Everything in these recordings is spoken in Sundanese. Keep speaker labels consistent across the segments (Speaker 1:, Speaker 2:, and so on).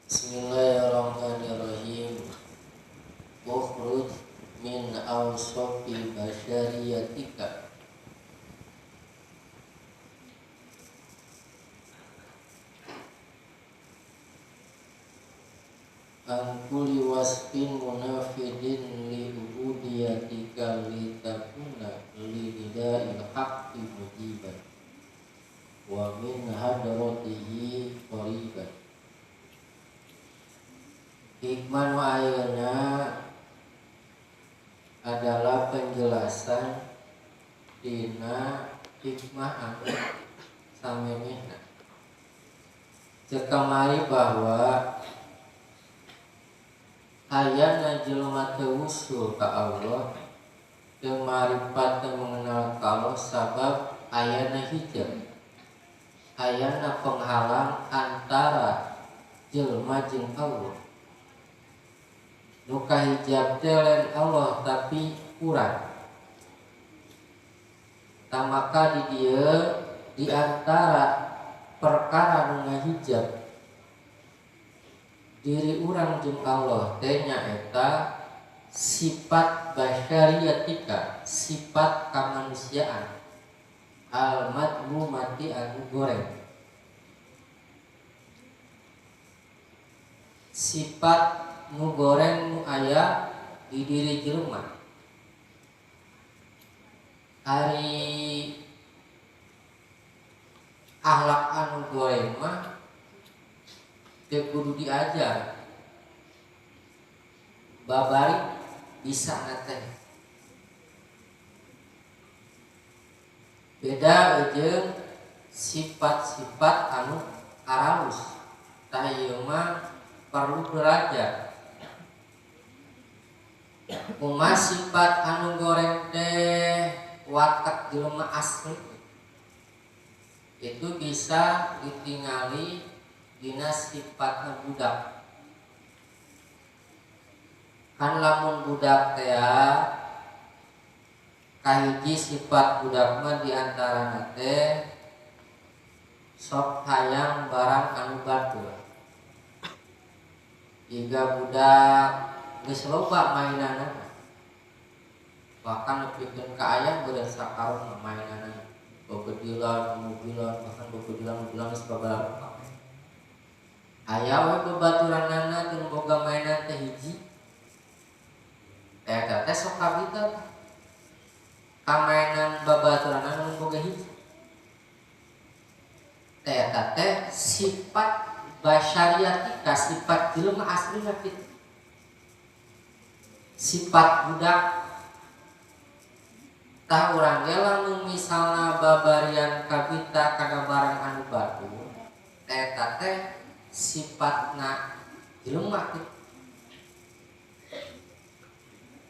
Speaker 1: Bismillahirrahmanirrahim. Ukhruj min awsafi basyariyatika. An kulli wasfin munafidin li ubudiyatika li takuna li nida'il haqqi mujiban wa min hadratihi qariban. Hikmah nu ayeuna adalah penjelasan dina hikmah anu samemehna. Ceuk kamari bahwa hayana jelema teu wusul ka Allah, teu maripat teu mengenal ka Allah sabab ayana hijab, ayana penghalang antara jelema jeung Allah. Nu kahijab teh lain Allah tapi urang. Tah maka di dieu di antara perkara nu ngahijab diri urang jeung Allah teh nyaeta sifat basyariyatika, sifat kamanusiaan al-madmumati anu goreng. Sifat nu goreng nu aya di diri jelema. Ari akhlak anu goreng mah teu kudu diajar. Babari bisa teh. Beda jeung sifat-sifat anu aralus. Tah ieu mah perlu belajar. Kumaha sifat anu goreng teh watak jelema asli itu bisa ditingali dina sifatna budak. Kan lamun budak teh kahiji sifat budak mah diantarana teh sok hayang barang anu batur. Jika budak geus loba mainanana, bahkan nepikeun ka ayah beureun sakarung mainanana, bebedilan, mobilan, bahkan bebedilan mobilan geus babaraha. Aya we babaturanana teu boga mainan teh hiji. Eta teh sok kabita ka mainan babaturanana nu boga hiji. Eta teh sifat basyariatika, sifat jelema aslina kitu. Sifat budak. Tah urang ge lamun misalna babarian kabita kana barang anu batur, eta teh sifatna jelema kitu.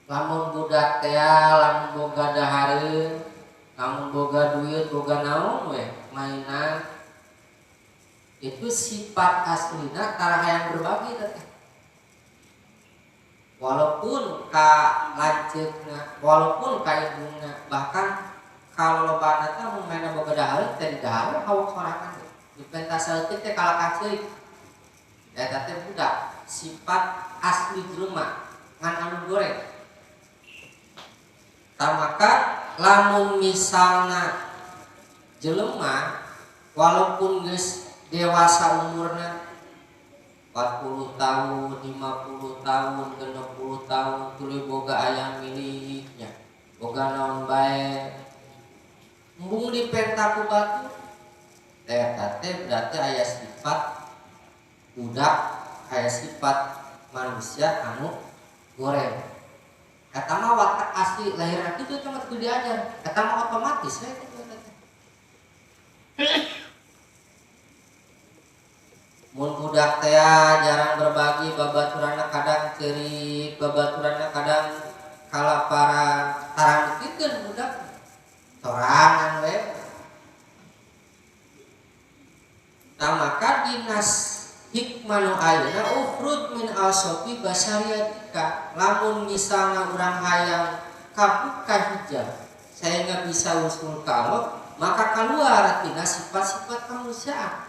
Speaker 1: Lamun budak teh lamun boga dahareun, lamun boga duit, boga naon we mainan, itu sifat aslina tara hayang berbagi teh. Walaupun ka lanceukna, walaupun ka indungna, bahkan kalau lobana teh mun mainna boga dahareun teh didahar hawak sorangan teh. Dipenta saeutik teh kalah kaceurik. Eta teh budak, sifat asli jelema ngan anu goreng. Tah maka lamun misalna jelema walaupun geus dewasa umurna 40 tahun, 50 tahun, 60 tahun, tuluy boga ayam miliknya, boga naon bae, embung dipenta ku batur, eta teh berarti aya sifat budak, aya sifat manusia anu goreng. Eta mah watak asli lahirna kitu teh mah kudu diajar, eta mah otomatis we kitu eta teh. Mun budak teh jarang berbagi, babaturanna kadang ceurik, babaturanna kadang kalaparan, tarang dipikeun budak sorangan we. Tah maka dinas hikmah nu ayeuna ukhruj min asofi basyariatika, lamun misalna urang hayang kabuka hijab sehingga bisa usul ka Allah, maka keluar tina sifat-sifat kemanusiaan.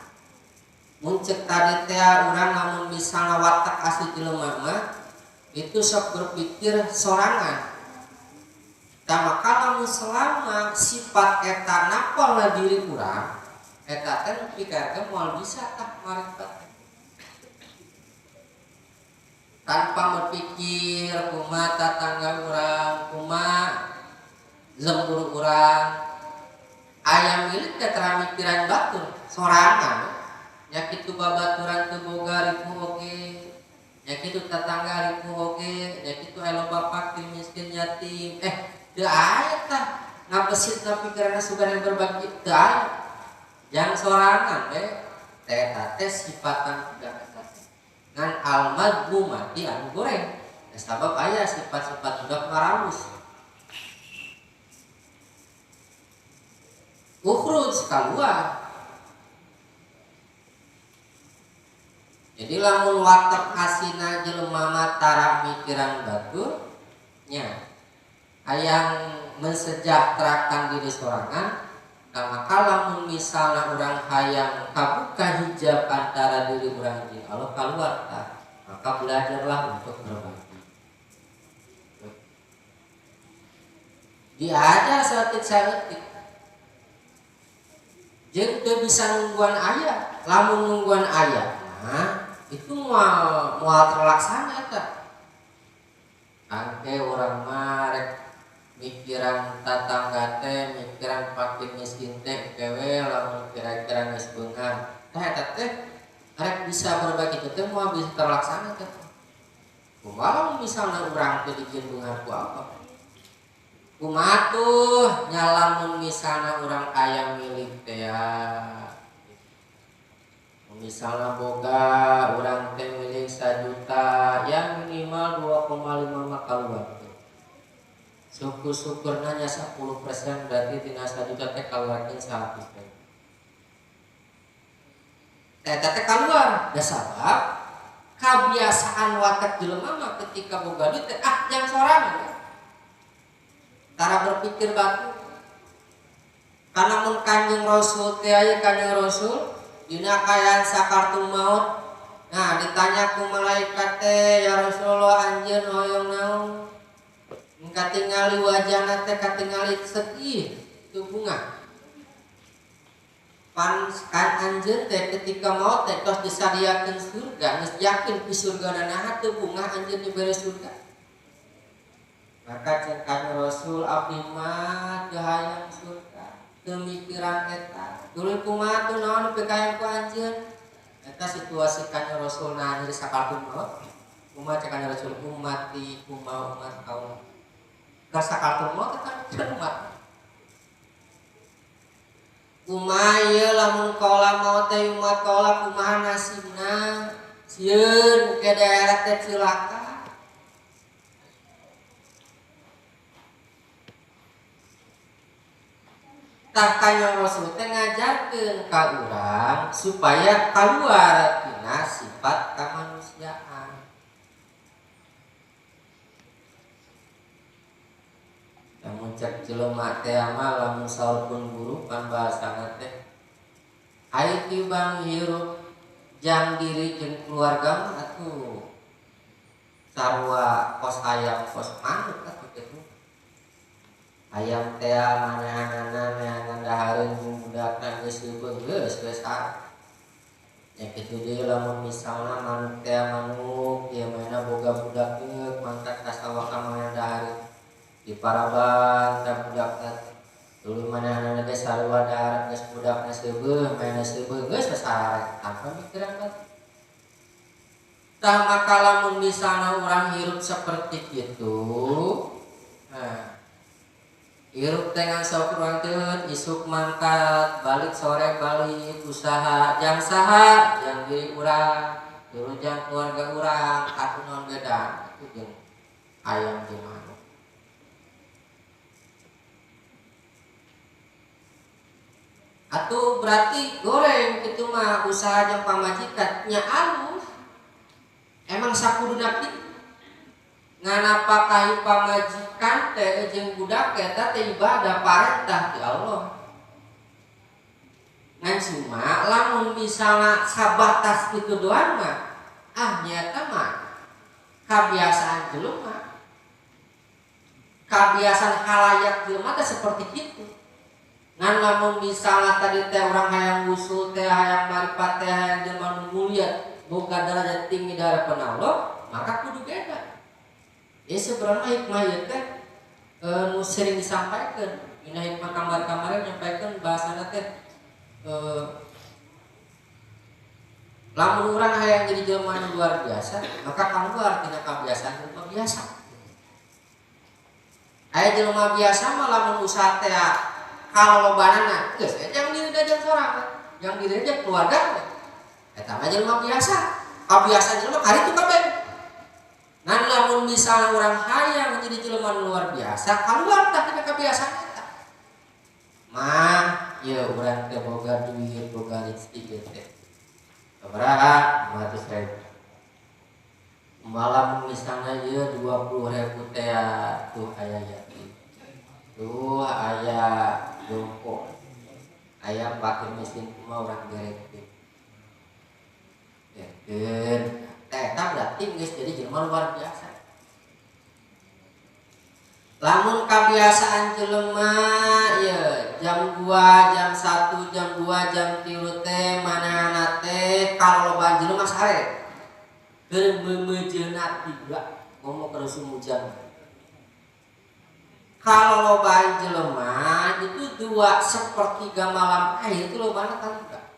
Speaker 1: Mun cek tadi teh urang lamun misalna watak asli jelema mah itu sok berpikir sorangan. Tah maka lamun selama sifat eta napal na diri urang, eta teh nu pikakeun moal bisa tah marifat. Tanpa berpikir kumaha tatangga urang, kumaha lembur urang, aya milik teh tara mikiran batur sorangan. Nya kitu babaturan teu boga ripuh oge, nya kitu tatangga ripuh oge, nya kitu aya loba fakir miskin yatim. Teu aya tah ngabesit na pikiranna sugan yang berbagi teu aya. Jang sorangan we teh eta teh sifatan budak eta teh. Ngan al-madmumati anu goreng. Sabab aya sifat-sifat budak maralus. Ukhruj keluar. Jadi lamun watak asina jelema mah tara mikiran batur nya hayang mensejahterakan diri sorangan, nah maka lamun misalna urang hayang kabuka hijab antara diri urang jeung Allah keluar tah, maka belajarlah untuk berbagi. Diajar saeutik-saeutik. Jeung teu bisa nungguan aya, lamun nungguan aya mah itu moal terlaksana eta. Angke urang mah rek mikiran tatangga teh, mikiran fakir miskin teh kewe lamun kira-kira geus beunghar. Tah eta teh rek bisa berbagi teh moal bisa terlaksana teh. Kumaha lamun misalna urang teh dijieun beunghar ku apa? Kumaha tuh nya lamun misalna urang aya milik teh ya. Misalna boga urang teh milik 1 juta, ya minimal 2,5 mah kaluar. Syukur-syukurna nya 10% berarti tina 1 juta teh kaluarkeun 100 teh. Eta teh kaluar, da sabab kabiasaan watak jelema mah ketika boga duit teh ah jang sorangan. Tara berpikir batu. Karena mun Kanjeng Rasul teh aya Kanjeng Rasul dina kaayaan sakartu maut. Nah, ditanya ku malaikat teh, ya Rasulullah anjeun hoyong naon? Katingali wajahna teh katingali sedih teu bunga. Pan kan anjeun teh ketika maut teh tos disadiakeun surga, geus yakin di surga naha teu bunga anjeun dibere surga. Maka cek Kanjeng Rasul abdi mah teu hayang surga, teu mikiran eta. Tuluy kumaha tuh naon pikayan ku anjeun? Eta situasi Kanjeng Rasul nah nyeri sakaltu maut. Kumaha cek Kanjeng Rasul ummati kumaha umat kaum. Ka sakaltu maut eta mikiran umat. Kumaha ieu lamun kaula maot teh umat kaula kumaha nasibna? Sieun ke daerah teh cilaka. Tah Kanjeng Rasul teh ngajarkeun ka urang supaya kaluar tina sifat kamanusiaan. Lamun cek jelema teh mah lamun saur pun guru pan bahasana teh ai tibang hirup jang diri jeung keluarga mah atuh sarua kos ayam kos manuk atuh kitu. Ayam teh manehanana neangan dahareun budakna geus leubeung geus geus ah. Nya kitu deui lamun misalna manuk teh manuk ieu mainna boga budak geuk mangkat ka sawah ka mana dahareun di paraban ka budakna tuluy manehanana ge sarua dahar geus budakna seubeuh mainna seubeuh geus sasarek tanpa mikiran batu. Tah maka lamun misalna urang hirup seperti kitu, nah hirup teh ngan sok ruangkeun isuk mangkat balik sore balik usaha jang saha jang diri urang tuluy jang keluarga urang atuh naon beda atuh jeung ayam jeung manuk. Atuh berarti goreng kitu mah usaha jeung pamajikan nya alus. Emang sakuduna kitu. Ngan apakah pamajikan teh jeung budak eta teh ibadah parentah ti Allah. Ngan cuma lamun misalna sabatas kitu doang mah ah nyata mah kebiasaan jelema. Kebiasaan halayak jelema teh seperti kitu. Ngan lamun misalna tadi teh urang hayang usul teh hayang maripat teh hayang jelema nu mulia boga derajat tinggi dari Allah, maka kudu beda. Ya sebenarnya hikmah ieu teh nu sering disampaikan dina hikmah kamar-kamaran nyampaikeun bahasana teh lamun urang hayang jadi jelema nu luar biasa, maka keluar tina kebiasaan jelema biasa. Aya jelema biasa mah lamun usaha teh kalolobanana geus jang diri jang sorangan, jang diri jang keluarga. Eta mah jelema biasa. Kabiasaan jelema karitu kabeh. Ngan lamun misalnya urang hayang jadi jelema nu luar biasa, keluar tah tina kebiasaan eta. Mah ieu urang teh boga duit, boga rezeki ieu teh. Sabaraha? 500.000. Malam misalnya ieu 20.000 teh tuh aya yatim. Tuh aya jompo. Aya fakir miskin mah urang berekeun. Berekeun. Teh eta berarti geus jadi jelema luar biasa. Lamun kebiasaan jelema ieu jam 2, jam 1, jam 2, jam 3 teh manehna teh kaloloban jelema sare. Keur meumeujeuhna tiga ngomong ka sumujang. Kaloloban jelema itu 2/3 malam akhir itu lobana talika.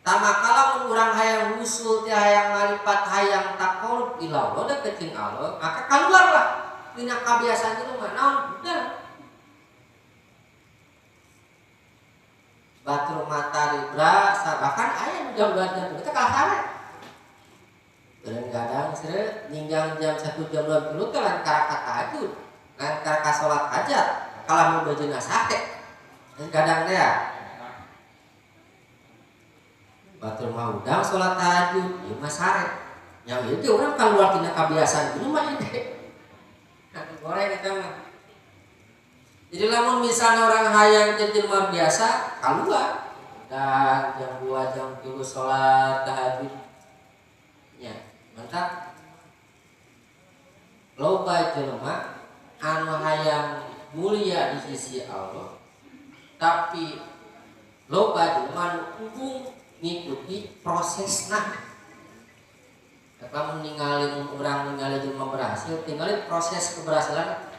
Speaker 1: Tamakala mun urang hayang usul teh hayang maripat hayang taqarrub ila Allah deket jeung Allah, maka keluarlah tina kebiasaan jelema naon udah. Batur mata ribra bahkan aya nu jam 2 jam 3 teh kalah sare. Kadang-kadang sere ninggang jam 1 jam 2 teh lan karaka tahajud, lan karaka salat hajat, kalah mun beujeuna sate. Kadang teh batur mah udang salat tahajud, ieu mah sare. Yang ieu teh urang kaluar tina kebiasaan jelema ieu teh. Atuh goreng eta mah. Jadi lamun misalnya orang hayang jadi luar biasa, keluar dan jam 2 jam 3 salat tahajud. Ya, mantap. Loba jelema anu hayang mulia di sisi Allah, tapi loba jelema anu embung ngikuti prosesna. Lamun ningali urang ningali jelema berhasil, tinggalin proses keberhasilan.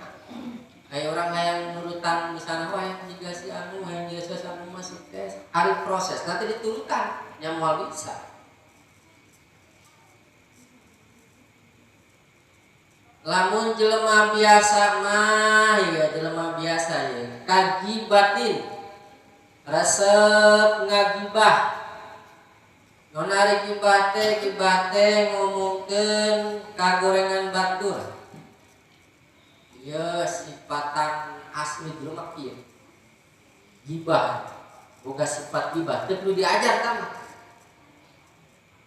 Speaker 1: Aya orang hayang nurutan misalnya wah hayang jiga si anu, hayang jiga si anu mah sukses. Ari proses nanti diturutan nya moal bisa. Lamun jelema biasa mah ya jelema biasa ya kagibatin resep ngagibah. Non ari gibah teh ngomongkeun kagorengan batur. Ieu sifatan asli jelema kieu. Gibah, boga sifat gibah teu perlu diajar tah.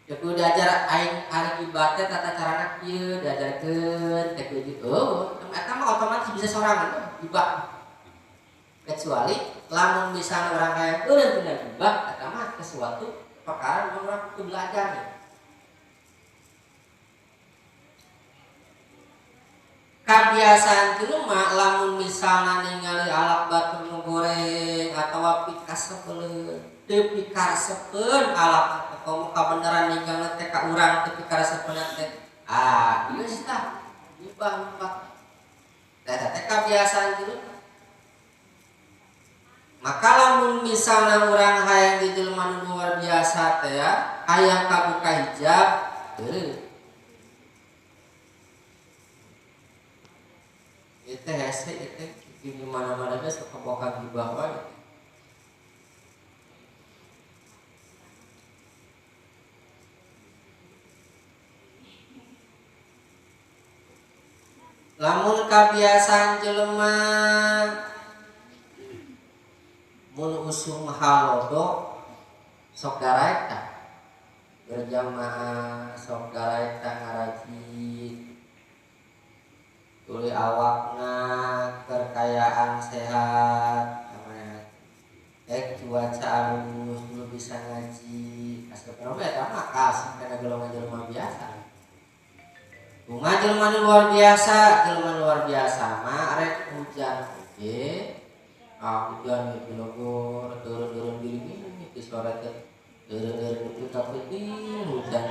Speaker 1: Teu perlu diajar aing ari gibah teh tata carana kieu diajarkeun teh kudu eueuh, eta mah otomatis bisa sorangan gibah. Kecuali lamun misalnya urang hayang eureun tina gibah eta mah sesuatu perkara nu urang kudu belajar nih. Kabiasaan jelema lamun misalna ningali alak batur nu goreng atawa pikasepeun, teu pikaresepeun alak komo kabeneran ninggalna teh ka urang teu pikaresepeun teh. Ah, geus tah gibah lupa. Eta teh kabiasaan jelema. Maka lamun misalna urang hayang di jelema nu luar biasa teh ya, hayang kabuka hijab, heueuh. Ieu teh hese ieu teh di mana-mana ge sok kaboka gibah wae. Lamun kabiasaan jelema mun usum halodo sok daraeta berjamaah, sok daraeta ngarajin tuluy awakna kekayaan sehat namanya. Rek cuaca alus belum bisa ngaji asup kana eta mah kasih kana golongan jelema biasa. Kumaha jelema nu luar biasa? Jelema luar biasa mah rek hujan oge. Ah hujan di Bogor turun-turun gini di sore teh turun-turun itu tapi hujan.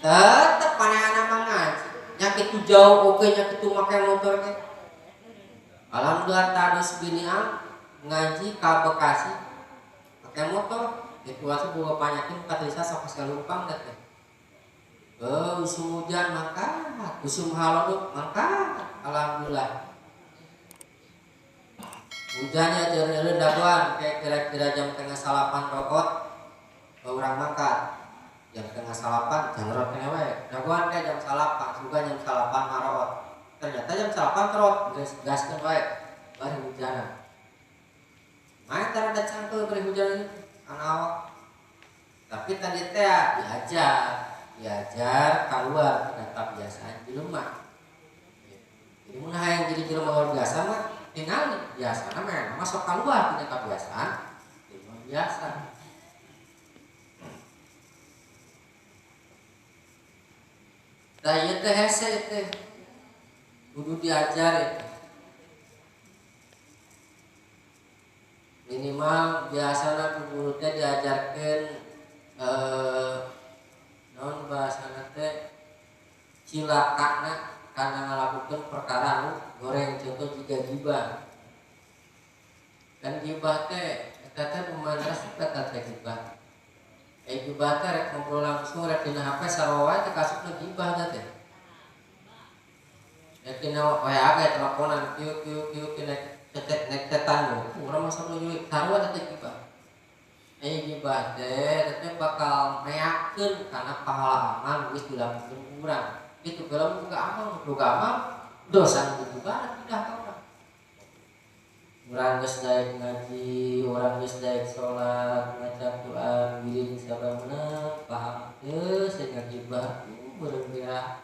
Speaker 1: Tetep manehna mah ngaji. Nya kitu jauh oge nya kitu make motor ge. Alhamdulillah tadus bini am ngaji ka Bekasi pakai motor. Itu asup boga panyakin katrisa sok salumpang teh. Usum hujan mangkat, usum halodok mangkat, alhamdulillah. Hujannya jeureun dagoan kayak kira-kira jam 7:30 rokot urang mangkat. Jam 7:30 jangan rot keneh wae. Dagoan kayak jam 9, suka jam 9 marot. Ternyata jam 9 terot geus gaskeun wae bari hujanan. Main tara da cangkeul bari hujan kana awak. Tapi tadi teh diajar keluar tina kebiasaan jelema. Jadi mun hayang jadi jelema luar biasa mah tingali biasana mah masuk keluar tina kebiasaan jelema biasa. Tah ieu teh hese teh kudu diajar itu. Minimal biasana ku guru teh diajarkeun naon bahasana teh cilakana kana ngalakukeun perkara anu goreng, contoh jiga gibah. Kan gibah teh eta teh lumayan resep eta teh gibah. Gibah teh rek ngobrol langsung rek dina HP sarua wae teh kasupna gibah teh. Rek dina WA ge teleponan kieu kieu kieu kieu nek nek tetan urang masa menuju sarua teh gibah. Gibah teh teh bakal meakeun kana pahala amal geus dilakukeun urang. Itu kalau buka amal dosa nu gibah pindah ka urang. Urang geus daek ngaji, urang geus daek salat, maca Quran, wirid sabaraha paham teu sehingga gibah beureum geura.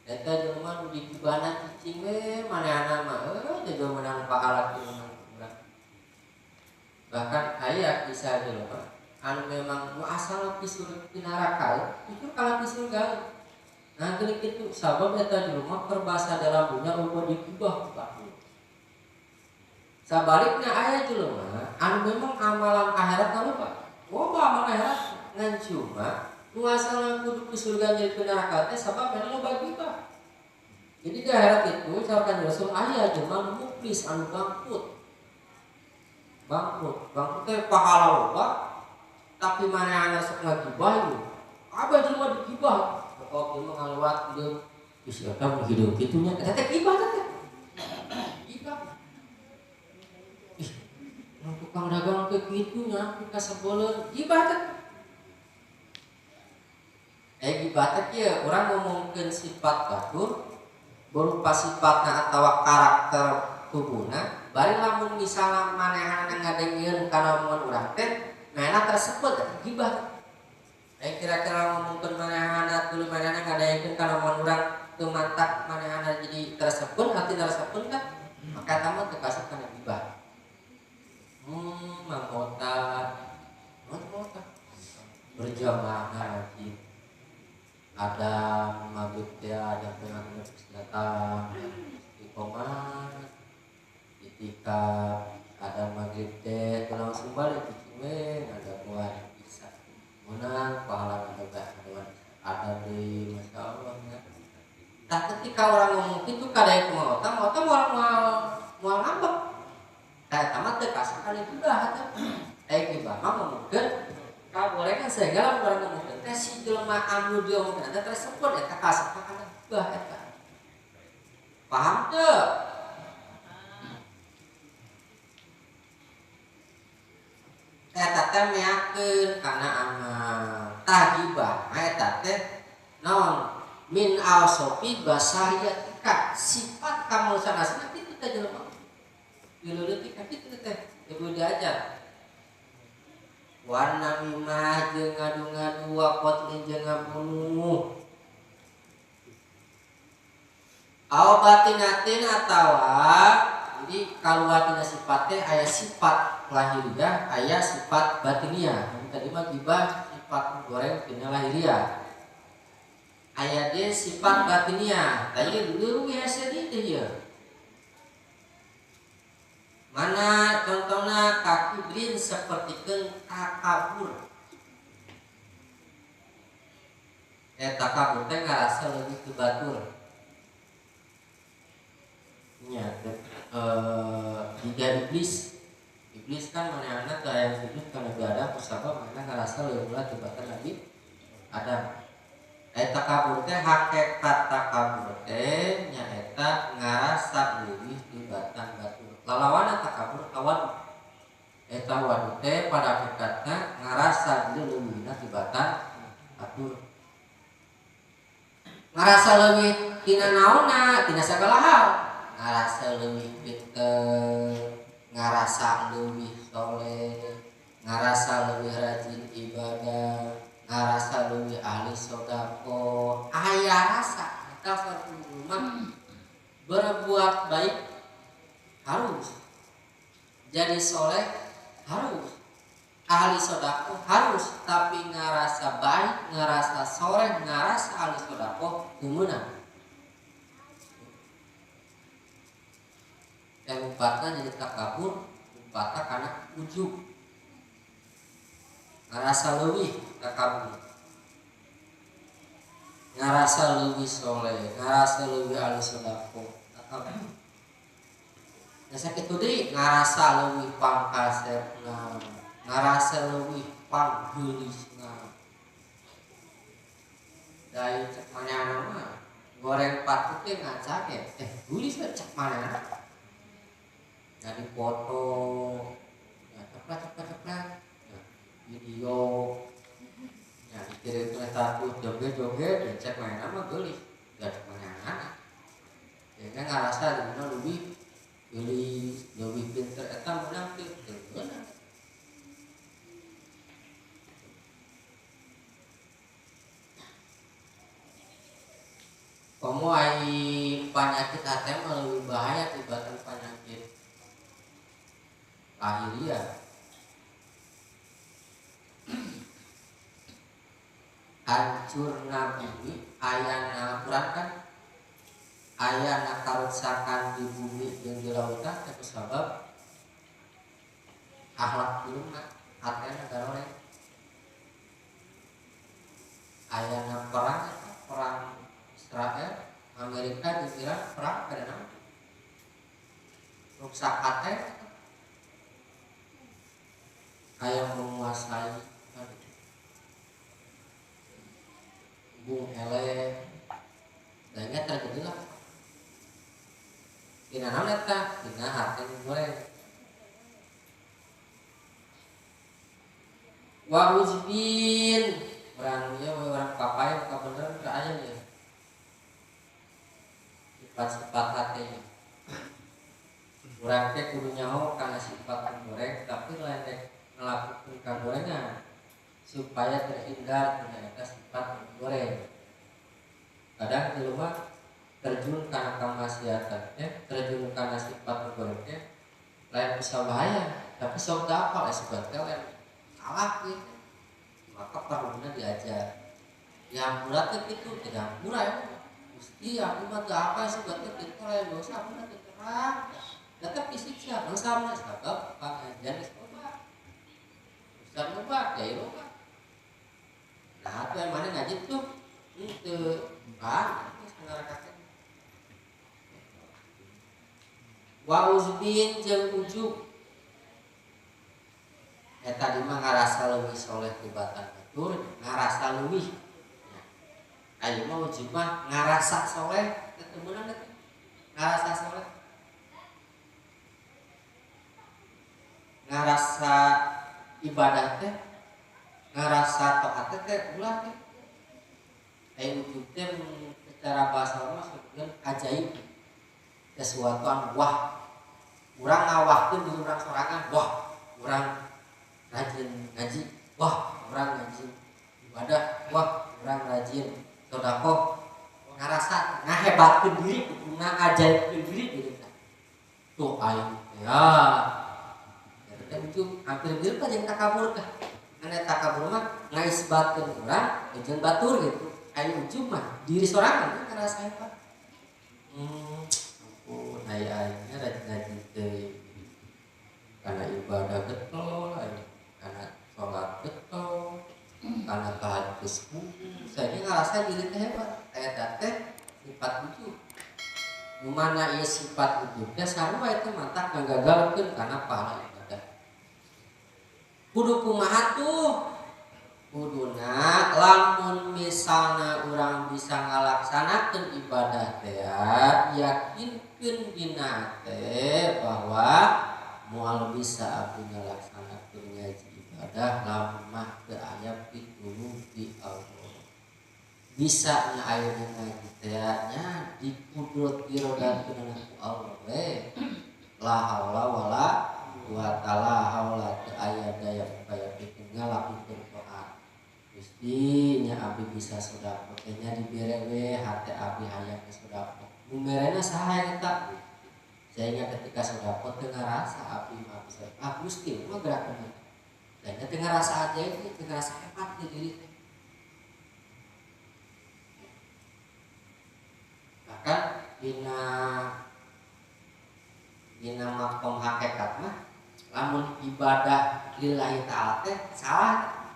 Speaker 1: Eta jelema nu digibahna cicing we manehna mah teu meunang pahala ti urang. Bahkan aya kisah jelema anu memang nu asal ti neraka itu kalah di surga. Nah geuning kitu sabab eta jelema keur basa dalam dunya loba digibah ku. Sabalikna aya jelema anu memang amalan akhirat loba. Loba amal akhirat ngan cuma nu asalna kudu ke surga jadi ke neraka teh sabab eta loba gibah. Jadi di akhirat itu saurkan Rasul aya jelema nu muflis anu bangkrut. Bangkrut teh pahala loba tapi manehna sok ngagibah ieu. Abah jelema digibah. Pokok jelema ngaluat hideung. Ih eta mah hideung kitu nya eta teh gibah teh. Gibah. Ih, tukang dagang teh kitu nya kasebeuleun gibah teh. Gibah teh kieu urang ngomongkeun sifat batur berupa sifatna atawa karakter tubuhna bari lamun misalna manehna ngadengeun kana omongan urang teh manehna tersebut gibah. Kira-kira ngomongkeun manehna tuluy manehna ngadengeun kana omongan urang teu mantak manehna jadi tersebut hati tersebut kan maka eta mah teu kasep kana gibah. Mangkota mangkota berjamaah ngaji ada maghrib teh ada pengajian datang iqomah itikaf ada maghrib teh langsung balik cicing ada buat bisa menang pahala ada ada di masya Allah ya. Nah ketika orang ngomong itu kada kumaha otak moal ngambek tah eta mah teu kasih kana gibah teh gibah mah ngomongkeun kabolehan sehingga lamun urang ngomongkeun teh si jelema anu diomongkeun teh tersebut eta kasih kana gibah eta. Paham teu? Eta teh meakeun kana amal. Tah gibah mah eta teh naon? Min ausofi basariyatika sifat kamanusiaan asli kitu teh jelema. Dileuleut ka kitu teh kudu diajar. Warna mimah jeung ngadu-ngadu wakotlin jeung ngabunuh. Au batinatin atawa jadi kaluar tina sifat teh aya sifat lahiriah aya sifat batiniah. Tadi mah gibah sifat goreng tina lahiriah. Aya deui sifat batiniah. Tadi leuwih hese deui teh ieu. Mana contohna kakibrin sapertikeun takabur. Takabur teh ngarasa leuwih ti batur. Nya jika iblis kan manehna teh aya sujud ka Nabi Adam kusabab manehna ngarasa leuwih ulah tibatan Nabi Adam. Eta takabur teh hakikat takabur teh nyaeta ngarasa leuwih tibatan batur. Lalawana takabur tawadu. Eta wadu teh pada hakikatna ngarasa leuwihna tibatan batur. Ngarasa leuwih tina naonna tina sagala hal. Ngarasa leuwih pinter, ngarasa leuwih soleh, ngarasa leuwih rajin ibadah, ngarasa leuwih ahli sedekah. Aya rasa eta mah berbuat baik harus, jadi soleh harus, ahli sedekah harus, tapi ngarasa baik, ngarasa soleh, ngarasa ahli sedekah teu meunang. Yang empatnya jadi takabur, empatnya karena ujub, ngerasa leuwih takabur, ngerasa leuwih soleh, ngerasa leuwih ahli sedekah, takabur. Nah sakitu deui ngerasa leuwih pangkasepna, ngerasa leuwih panggeulisna. Dari cek manehna mah goreng patut teh ngacak geulis we cek manehna. Jadi foto, ya ceplek, ya, video, ya dikirim ke status joget-joget, ya cek main nama geulis, gak cek main anak. Ya kan ngerasa dina lebih geulis, lebih pinter, eta menang teu beunang. Komo ai panyakit hate mah leuwih bahaya tibatan panyakit akhirnya hancurna bumi ayana Al-Quran kan ayana karuksakan di bumi jeung di lautan teh kusabab akhlak jelema hatena garoreng. Ayana perang perang Israel Amerika di Iran perang karena ruksak hate kayak menguasai bung ele danya terjadilah tina naon eta tina hate nu goreng wa uzbin urang ieu urang papay kabeneran teu aya ieu sifat-sifat hate urang teh kudu nyaho kana sifat goreng tapi lain rek ngelakukan kagorengan supaya terhindar dari sifat goreng. Kadang jelema terjun kana kamaksiatan, terjun kana sifat goreng teh lain bisa bahaya, tapi sok teu apal sifat teh lain salah gitu. Maka perlunya diajar. Yang murah teh kitu, tidak murah ya. Gusti aku mah teu apal sifat teh kitu lain dosa aku mah teu terang. Tetep disiksa dosa mah sabab pangajian geus loba. Ustaz loba, kiai loba. Nah, atuh yang mana ngaji tuh teu ban geus ngarakakeun. Wa uzbin jeung ujub. Eta tadi mah ngarasa leuwih soleh tibatan batur, ngarasa leuwih. Ayeuna mah ujub mah ngarasa soleh, teu meunang teh. Ngarasa soleh. Ngarasa ibadah teh, ngarasa taat teh ulah teh. Aya ujub teh secara bahasa mah sebutkeun ajaib. Sesuatu anu wah. Urang ngawahkeun diri urang sorangan, wah, urang rajin ngaji, wah, urang rajin ibadah, wah, urang rajin sedekah. Ngarasa ngahebatkeun diri, ngajaibkeun diri gitu. Tuh aing ya. Teh ujub hampir mirip aja yang takabur teh. Ane takabur mah ngaisbatkeun urang jeung batur gitu. Aya ujub mah diri sorangan kan ngarasa hebat. Ampun aya aingnya rajin ngaji teh. Karena ibadah getol, karena sholat getol, karena tahajud geus. Saya ngerasa diri teh hebat. Eta teh sifat ujub. Nu mana ieu sifat ujub teh sarua eta matak ngagagalkeun kana pahala ibadah. Kudu kumaha tuh? Kuduna lamun misalna urang bisa ngalaksanakeun ibadah teh yakinkeun dina teh bahwa moal bisa abdi ngalaksanakeun ngaji ibadah lamun mah teu aya pitulung ti Allah. Bisa nya ayeuna ngaji teh nya dikudrot irodatkeun ku Allah we. La haula wala quwata la haula teu aya daya upaya pikeun ngalakukeun taat. Gusti nya abdi bisa sedekah teh nya dibere we hate abdi hayang ka sedekah. Nu merena saha eta? Sehingga ketika sedekah teu ngarasa abdi mah bisa ah Gusti mah gerakeun. Dan teu ngarasa ajaib teu ngarasa hebat di diri teh. Bahkan dina makom hakikat mah lamun ibadah lillahi ta'ala teh salah.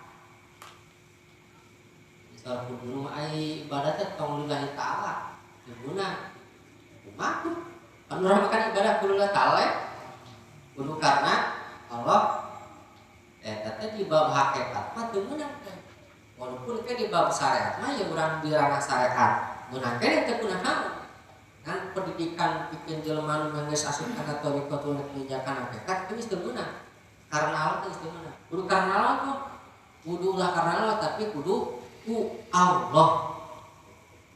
Speaker 1: Misal kudu mah ai ibadah teh tong lillahi ta'ala diguna kumaha tuh? Kan urang makan ibadah kudu lillahi ta'ala kudu karena Allah eta teh di bab hakikat mah teu meunang teh. Walaupun ke di bab syariat mah ya urang di ranah syariat meunang keneh teu kunaon. Kan pendidikan bikin jelema nu geus asup kana thariqatul menjakan hakikat itu geus teu meunang. Karena Allah teh geus teu meunang. Kudu karena Allah tuh. Kudu ulah karena Allah tapi kudu ku Allah.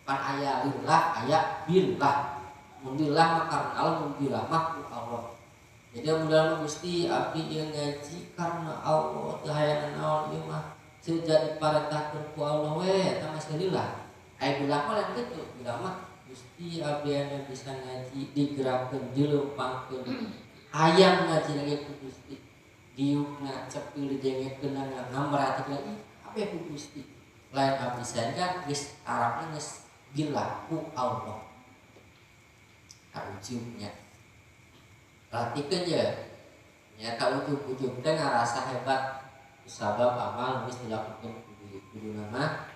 Speaker 1: Pan aya lillah aya billah. Mun lillah mah karena Allah, mun billah mah ku Allah. Jadi mun Gusti abdi ieu ngaji karena Allah teu hayang naon ieu mah sejak diparentahkeun ku Allah we eta mah lillah. Aya billah mah lain kitu, billah mah Gusti abdi anu bisa ngaji digerakkeun dileumpangkeun hayang ngaji lagi ku Gusti. Diukna cepil didengekeun ngamerhatikeun ih kabeh ku Gusti. Lain abdi saja geus arapna geus billah ku Allah. Ujubnya perhatikeun ya nyata ujub-ujub teh ngarasa hebat sabab amal geus dilakukeun kudu mah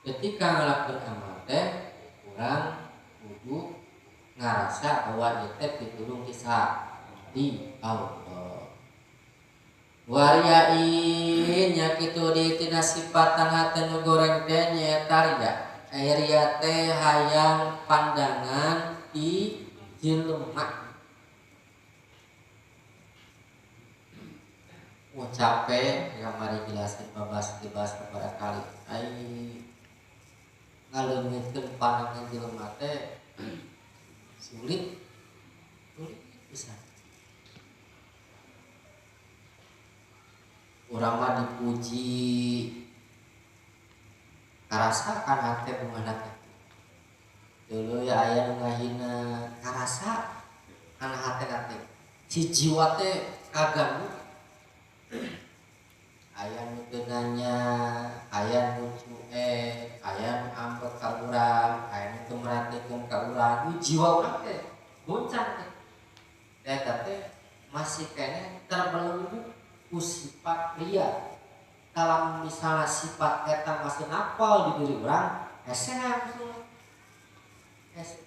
Speaker 1: ketika ngalakukeun amal teh urang kudu ngarasa bahwa ieu teh pitulung ti saha di Allah. Wariyain nya kitu di tina sifat hate nu goreng teh nyaeta ria. Ria teh hayang pandangan ti jelema. Oh capek yang mari jelasin babas dibahas beberapa kali. Ai ngaleungitkeun pandangan jelema teh sulit. Sulit pisan. Urang mah dipuji karasa kan hate bungahna teh. Dulu ya aya nu ngahina karasa kana hate teh. Si jiwa teh kaganggu. Aya nu teu nanya, aya nu cuek, aya nu ambek ka urang, aya nu teu merhatikeun ka urang. Jiwa urang teh goncang teh. Eta teh masih keneh terbelenggu ku sifat ria. Kalau misalnya sifat eta masih napal di diri urang, hese langsung. Hese.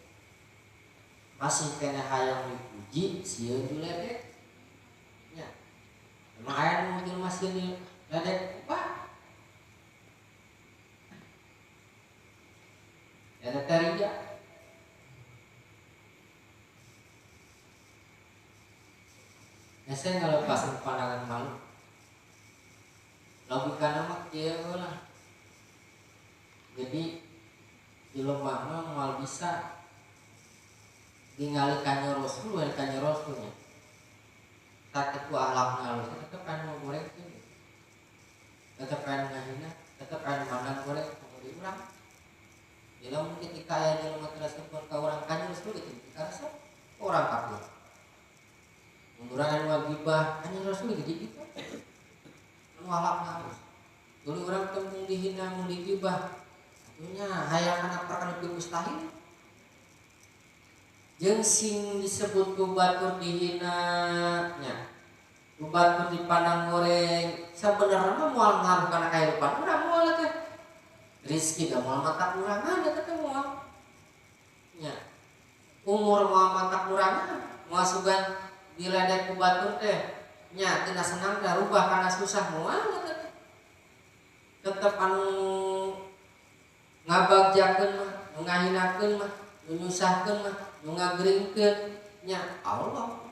Speaker 1: Masih keneh hayang dipuji, sieun diledek. Nya. Emang aya nu jelema sieun diledek apa? Eta teh ria. Hese ngalepasin pandangan malu. Logikana mah kieu lah. Jadi jelema mah moal bisa ningali ka Rasul we ka Rasulnya. Sakitu akhlakna alus tetep kan mau goreng teh. Tetep kan ngahina, tetep kan mandang goreng ka urang. Jadi lamun ketika aya jelema tersebut ka urang ka Rasul gitu, karasa urang kafir. Urang anu gibah, kan Rasul gitu Dulu orang tembung dihina mun digibah. Atunya hayang kana perkara nu mustahil. Jeung sing disebut ku batur dihina nya. Ku batur dipandang goreng, sabenerna mah moal ngaruh kana kahirupan urang moal teh. Rezeki da moal mata kurangan eta teh moal. Nya. Umur moal mata kurangan, moal sugan diledek ku batur teh. Nya tina senang teh rubah kana susah moal eta teh. Tetep anu ngabagjakeun mah, nu ngahinakeun mah, nu nyusahkeun mah, nu ngageringkeun nya Allah.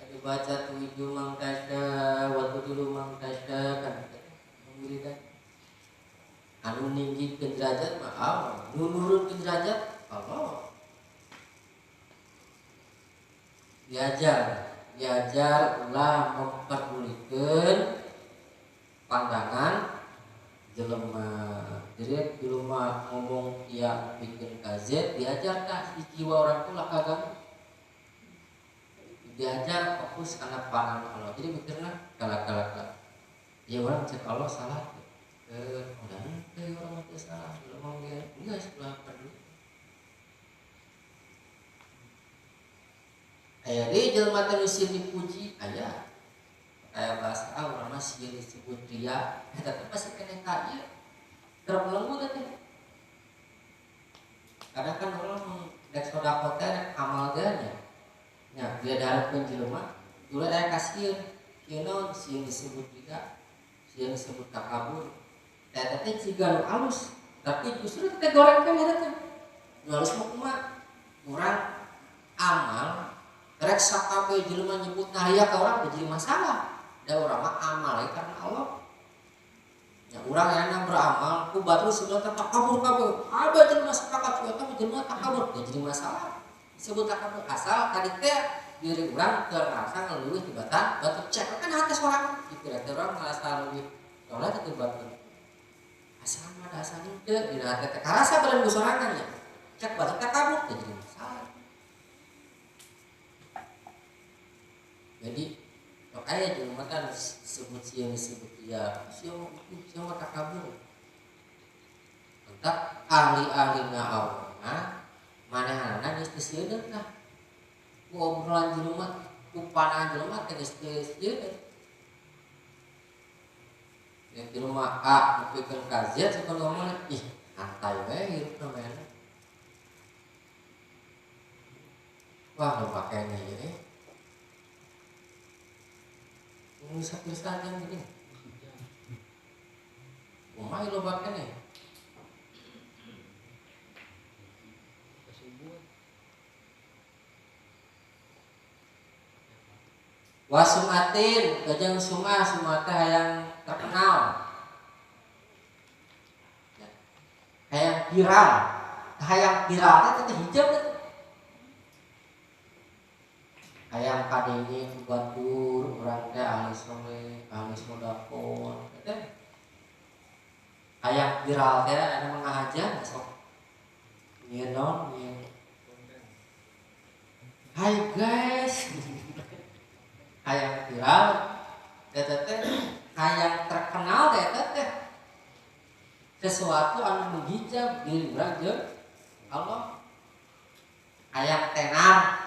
Speaker 1: Dibaca tuju mang tasya wa tudulu mang tasya kan wiridan. Anu ninggikeun derajat mah Allah, nu nurunkeun derajat Allah. Diajar ulah memperdulikan pandangan jelema. Jadi jelema ngomong dia bikin KZ, diajar tah si jiwa orang tuh lah kagak. Diajar fokus karena pandangan Allah. Jadi mikirna galak-galak. Ya orang cek Allah salah. Udah henteu orang mah salah, jelema ge geus ulah peduli. Aya deui jelema teh nu sieun dipuji, aya. Aya bahasa urang mah sieun disebut ria, eta teh pasti keneh ka ieu. Terbelenggu teh. Kadang kan orang rek sedekah teh rek amal teh nya. Nya dia daratkeun jelema, dulu aya kasieun. Ieu naon sieun disebut ria, sieun disebut takabur. Eta teh ciga nu alus, tapi justru teh goreng kan eta teh. Nu alus mah kumaha? Urang amal rek sakabeh jelema nyebut ria ka urang jadi masalah. Da urang mah amal karena Allah. Ya urang yang beramal ku batur sebenarnya takabur kabeh. Abah jelema sepakat eta mah jelema takabur, ya jadi masalah. Disebut takabur asal tadi teh diri urang terasa ngeluih tibatan batur cek kan hati sorangan dikira teh urang ngarasa leuwih soleh teh batur. Asal mah da asal henteu dina hati teh karasa beureun ku sorangan nya. Cek batur takabur ya jadi masalah. Jadi aya jelema kan disebut sieun disebut dia, sieun itu sieun takabur. Entak ahli-ahlina Allah manehanana geus teu sieun tah. Ku obrolan jelema, ku pandangan jelema teh geus teu sieun. Yang jelema A nepikeun ka Z suka ngomong ih santai we hirupna mah. Wah, nu pakainya ieu. Ngusap-usap jam gini. Kumaha loba keneh. Wasumatin, gajang sumah, sumah teh hayang terkenal. Hayang viral. Hayang viral teh teh hijab teh. Hayang kadenge ku batur urang teh ahli soleh, ahli sedekah teh. Hayang viral teh anu mengahaja sok. Nyieun naon nyieun. Hai guys. Hayang viral eta teh hayang terkenal teh eta teh sesuatu anu menghijab diri urang jeung Allah. Hayang tenar.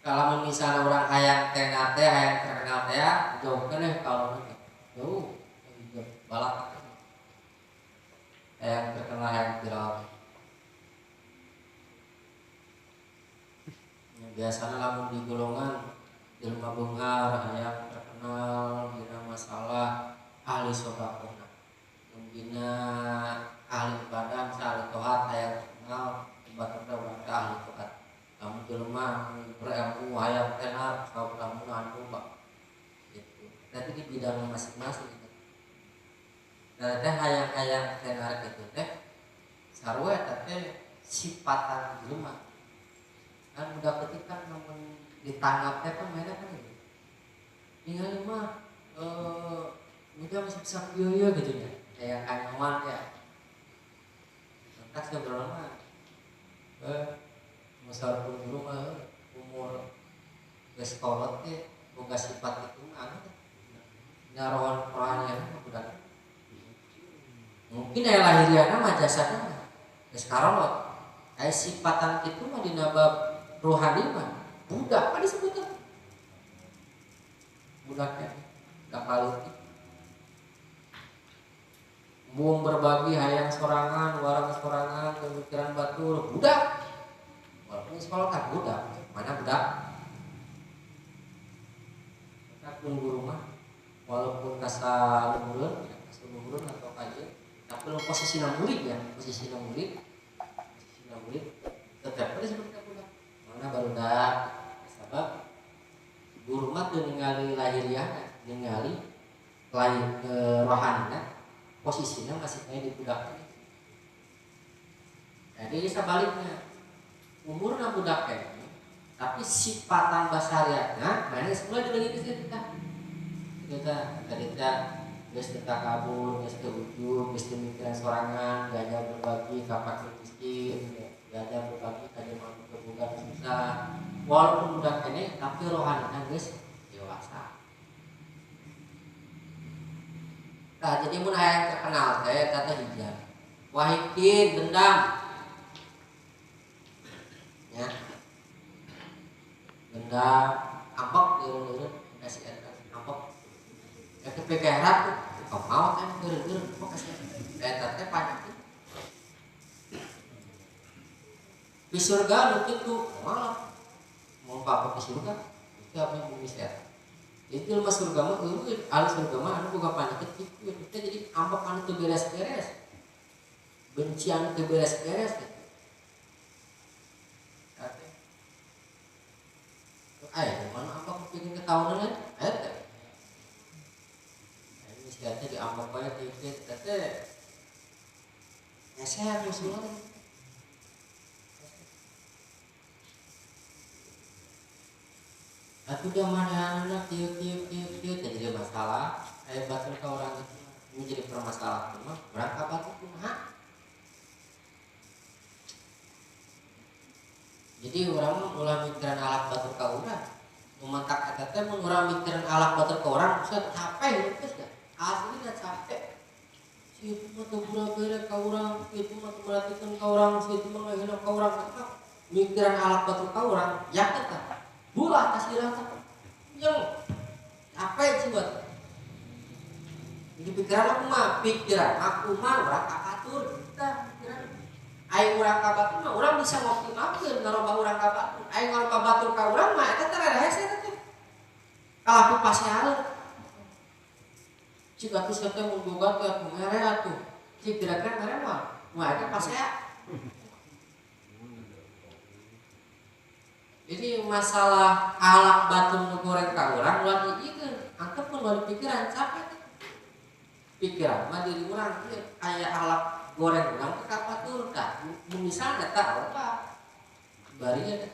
Speaker 1: Kalau misalnya orang hayang tenar teh hayang terkenal teh jauh keneh kalau jauh balak hayang terkenal hayang viral. Biasanya lamun di golongan jelema beunghar hayang terkenal dina masalah ahli sedekahna. Dina ahli ibadah ahli tohat hayang terkenal ibadah urang teh ahli tohat. Lamun jelema berilmu hayang tenar sabab lamun anu bak gitu. Tapi di bidang masing-masing gitu. Nah teh hayang-hayang tenar kitu teh sarua eta teh sipatan jelema. Kan udah ketika namun ditanggap teh kan mainnya kan gitu. Tinggal mah udah masih bisa kieu gitu nya. Kayak kanyawan ya. Entak sebenarnya mah masa dulu mah umur geus kolot teh boga sifat itu anu teh. Dina rohaniana budak. Mungkin aya lahiriana mah jasadna geus karolot. Aya sifatan kitu mah dina bab rohani mah budak mah disebutna. Budak teh budak leutik. Buang berbagi hayang sorangan, warang sorangan, pemikiran batur, budak. Walaupun sekolah tak budak, mana budak? Kita pun guru mah, walaupun kasa lumureun, ya, kasa lumureun atau kaje, tapi posisi murid ya, posisi murid, tetap ada seperti budak. Mana barudak? Sebab guru mah teu ningali lahiriahna, ningali lahir rohanina. Posisinya masih kayak di budak. Jadi sebaliknya umurna budak kayaknya, tapi sifatan basariatna mana semua dileungit ke situ tah. Kita tadi teh geus teu takabur, geus teu ujub, geus teu mikiran sorangan, gajah berbagi ka fakir miskin, gajah berbagi ka jelema nu boga susah. Walaupun budak keneh tapi rohanina geus dewasa. Nah, jadi mun hayang terkenal teh eta teh hijab. Wahikin dendam. Ya. Dendam ambek eureun-eureun kasih eta ambek. Ya kepikiran tuh, kok mau kan eureun-eureun kok kasih eta teh panyakit. Di surga nu kitu moal. Mau apa ke surga? Itu apa bumi setan. Jadi jelema surga mah eueuh, ahli surga mah anu boga panyakit kitu, teh jadi ambek anu teu beres-beres. Benci anu teu beres-beres gitu. Aya mana ambek pikeun ketaunan aya teh. Aya geus teh diambek bae kitu teh. Hese musuhna. Atuh da manehna kieu kieu kieu kieu teh jadi masalah, aya batur ka urang itu ini jadi permasalahan mah urang ka batur kumaha. Jadi urang mah ulah mikiran alak batur ka urang. Memantak eta teh mun urang mikiran alak batur ka urang bisa capek hidup geus da. Aslina capek. Si itu mah teu bere ka urang, si itu mah teu merhatikeun ka urang, si itu mah ngahina ka urang. Mikiran alak batur ka urang, yakin tah. Bulah kasih rasa yang capek sih buat. Jadi pikiran aku mah urang kabatur kita pikiran. Aing urang kabatur mah urang bisa ngoptimalkeun ngarobah urang kabatur. Aing ngarobah batur ka urang mah eta teh rada hese eta teh. Kalah pipasean. Cik atuh sia teh mun boga teh atuh mere atuh. Cik kira-kira mere mah mah eta pasea. Jadi masalah alak batu nu goreng ka urang ulah diikeun, antep pun ulah dipikiran capek. Pikiran mah diri urang teh aya alak goreng urang teh ka batur tah. Mun misalna eta apa? Bari eta.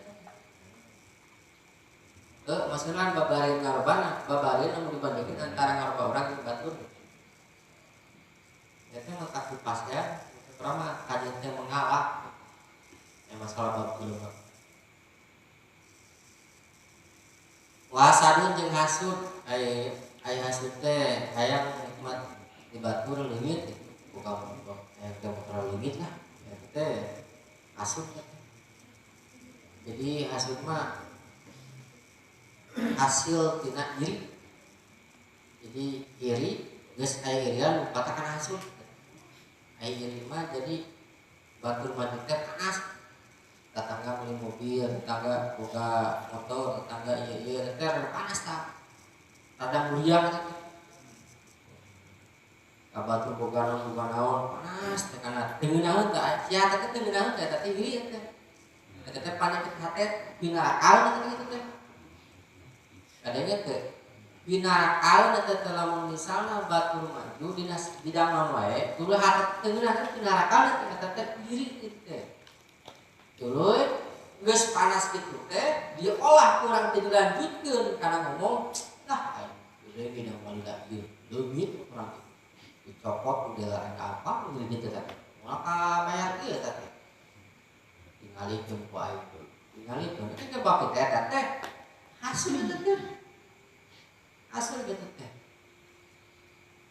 Speaker 1: Maksudna babari ngarobana, babari anu dibandingkeun antara ngaroba urang jeung batur. Eta mah kakupas ya, urang mah kajian teh mengalah. Ya masalah bab jelema. Wasadun jeung hasud, ai hasud teh hayang nikmat di batur leungit gitu. Bukan hayang teh motor leungit lah. Eta teh hasud teh. Jadi hasud mah hasil tina iri. Jadi iri geus aya irian lupatakan hasud. Aya iri mah jadi batur maju teh panas. Tetangga beli mobil, tetangga boga motor, tetangga ieu ieu teh rada panas tah. Rada muriang teh. Ka batur boga naon panas teh kana teu ngeunaheun teh. Sia teh teu ngeunaheun teh eta teh iri teh. Eta teh panyakit hate pinarakaeun teh kitu teh. Kadangnya teh pinarakaeun eta teh lamun misalna batur maju dina bidang naon wae, tuluy hate teu ngeunaheun pinarakaeun teh eta teh iri kitu teh. Tuluy geus panas kitu teh diolah kurang teh dilanjutkeun kana ngomong lah aing deui dina balida ieu leungit urang dicopot udah rek apa gitu teh moal ka bayar ieu teh tingalikeun ku aing tingalikeun teh ke bab teh eta teh hasil teh hasil gitu teh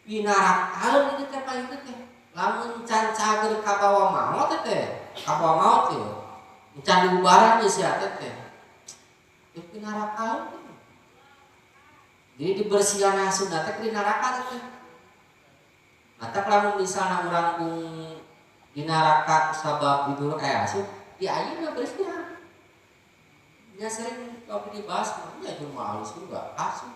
Speaker 1: Pinarakaeun ieu teh paling teh. Lamun can cager kabawa maot teh, kabawa maot teh. Can diubaran ieu sia teh. Teu pinarakaeun. Jadi dibersihan hasud teh di neraka teh. Matak lamun misalna urang kung di neraka sabab itu asup di ayeuna bersihan. Nya sering kalau dibahas mah nya cuma alus juga asup.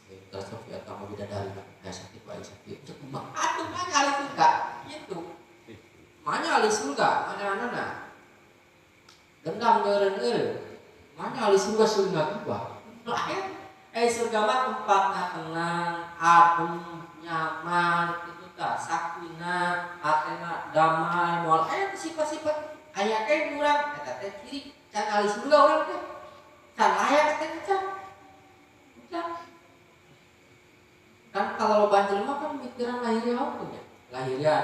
Speaker 1: Terus ya kamu bidadari ya sakit wae sakit. Cuma atuh mah ahli surga gitu. Mana ahli surga? Mana-mana. Dendam eureun-eureun. Mana ahli surga surga juga. Lain surga mah tempatna tenang, adem, nyaman, kitu tah, sakinah, hatena damai, moal aya sifat-sifat aya ke urang eta teh ciri can ahli surga urang teh. Can layak teh can. Can. Kan kalau banjir mah kan mikiran lahirnya apa nya? Lahirnya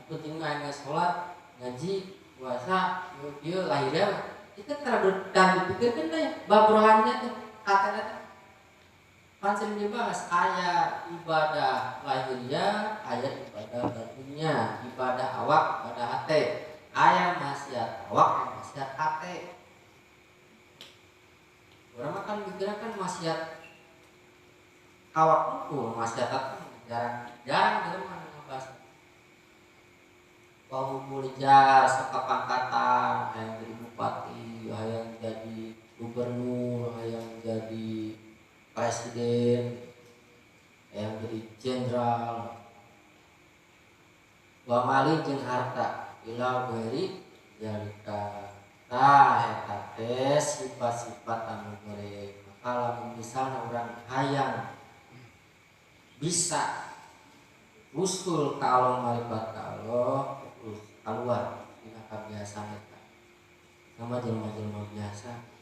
Speaker 1: penting mah aya salat, ngaji, puasa, ieu lahirnya itu terlalu dipikirkeun teh bab rohaninya teh katana teh. Kan sering dibahas aya ibadah lahirnya, aya ibadah batinnya, ibadah awak, ibadah hate, aya maksiat awak, aya maksiat hate. Urang mah kan mikirna kan maksiat awak itu, maksiat hate jarang jarang mah ngebahas. Wau mulia sakapangkatan, hayang jadi bupati, hayang jadi gubernur, hayang jadi presiden, yang jadi jenderal, wa mali jeung harta ila ghairi zalika. Tah eta teh sifat-sifat anu goreng. Maka lamun misalna urang hayang bisa usul ka Allah marifat ka Allah terus keluar dina kabiasaan eta sama jelema-jelema biasa.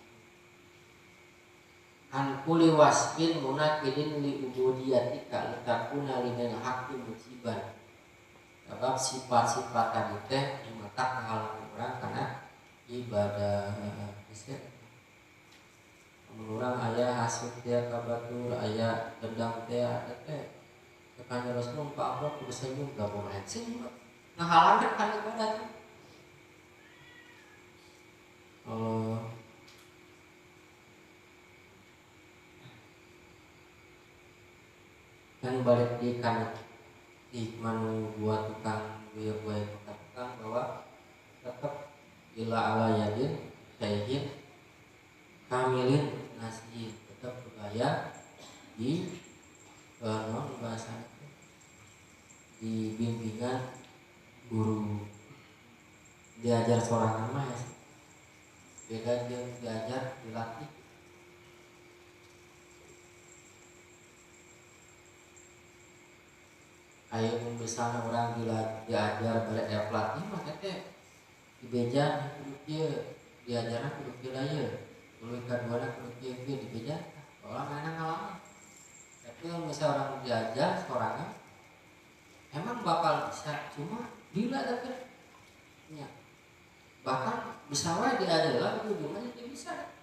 Speaker 1: An kulli wasfin munakidin li ubudiyatika litakuna linal haqqi mujiban. Sebab sifat-sifat tadi teh matak ngahalang urang kana ibadah. Geus mun urang aya hasud teh ka batur, aya dendam teh eta teh kana Rasul Pak Allah kudu senyum gabung senyum ngahalangkeun kana ibadah teh. Allah kan balik di kan hikmah buat tukang gue tukang bahwa tetap ila ala yadin syaihin kamilin nasihin tetap bergaya di non bahasa itu di bimbingan guru. Diajar sorangan mah ya beda dia diajar dilatih. Ayo misalnya orang diajar balik aya pelatih mah teh dibeja kudu kieu, diajarna kudu kieu lah ieu, kudu kaduana kudu kieu kieu dibeja orang mana ngalaman. Tapi kalau misalnya orang diajar sorangan emang bakal bisa, cuma gila tapi ya. Bahkan bisa wae diajar lah ujungnya jadi bisa.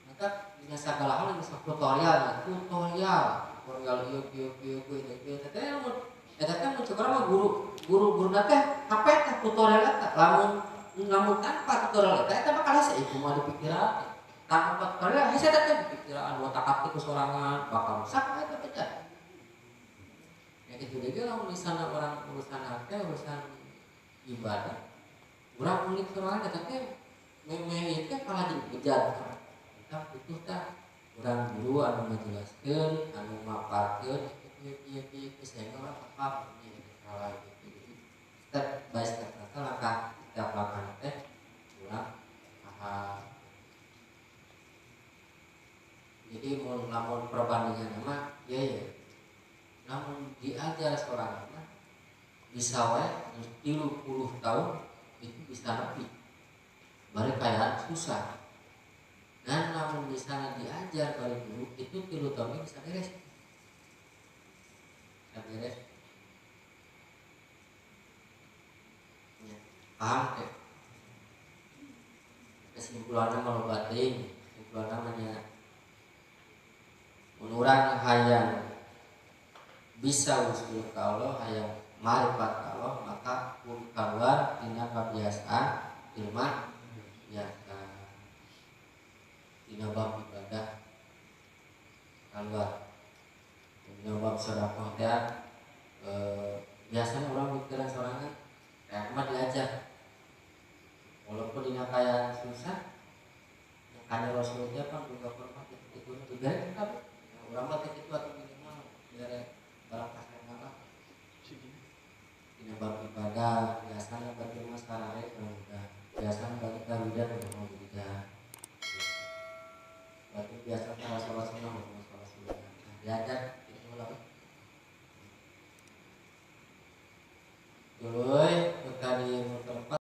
Speaker 1: Maka dina sagala hal bisa tutorial, tutorial tutorial ieu kieu kieu kieu kieu teh mun eta teh mun cek urang mah guru teh HP teh tutorial eta lamun lamun tanpa tutorial eta eta mah kalah saeutik kumaha dipikiran tanpa tutorial hese teh dipikiran otak atik sorangan bakal rusak eta teh. Ya kitu deui lamun misalna urang urusan hate urusan ibadah urang ulik sorangan eta teh memeh ieu teh kalah jadi bejat eta butuh tah urang guru anu ngajelaskeun anu maparkeun kieu kieu kieu sehingga urang paham ieu salah gitu. Jadi step by step eta langkah setiap langkah teh urang paham. Jadi mun lamun perbandingan mah ieu ya lamun diajar sorangan mah bisa wae 30 tahun itu bisa nepi bari kayak susah. Dan lamun misalnya diajar bari guru itu 3 tahun bisa beres. Bisa beres. Ya, paham teh? Kesimpulannya kalau batin, kesimpulannya namanya mun urang hayang Bisa usul ka Allah, hayang marifat ka Allah, maka kudu keluar tina kebiasaan jelema biasa. Dina bab ibadah keluar, dina bab sedekah teh biasanya orang mikiran sorangan, kayak mah diajar walaupun dina kaya susah yang kada Rasulnya kan juga pernah itu diberi kan orang mah itu atau minimal dari barang kasar lah. Dina bab ibadah biasanya bagi mah sarare udah, biasanya bagi karudan udah mau udah. Berarti biasa cara sholat sunnah, mau sholat sunnah. Nah, diajar